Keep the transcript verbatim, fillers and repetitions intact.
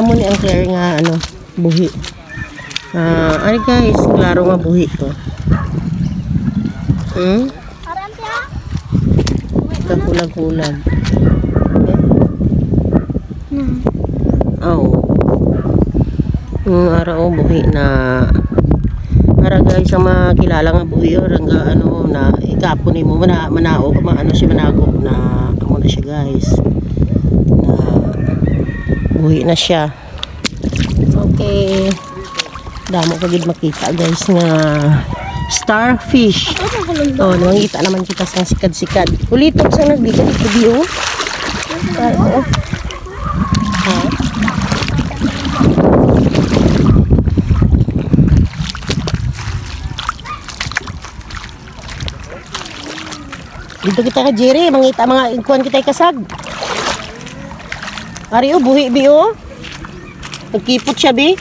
Amo ni ang clear nga, ano, buhi. Ah, ari guys, klaro nga buhi to. Hmm? Kakulag-kulag. Oh. Mm, ara, oh, buhi na. Ara guys, ang mga kilala nga buhi, oh, rangga, ano, na ikapon nimo, mana-, manao, ma-, ano siya, manago na, amo na siya guys. Na, buhi na siya. Okay. Damo pa gid makita guys nga starfish. Oh, nangita naman kita sa sikad-sikad. Ulitok sa nagbigat ito, di, oh. Ah, oo. Ah. Dito kita ka Jerry, mangita mga kuan kita kasag. Ari, oh, buhi bi, oh. Nagkipot siya bi.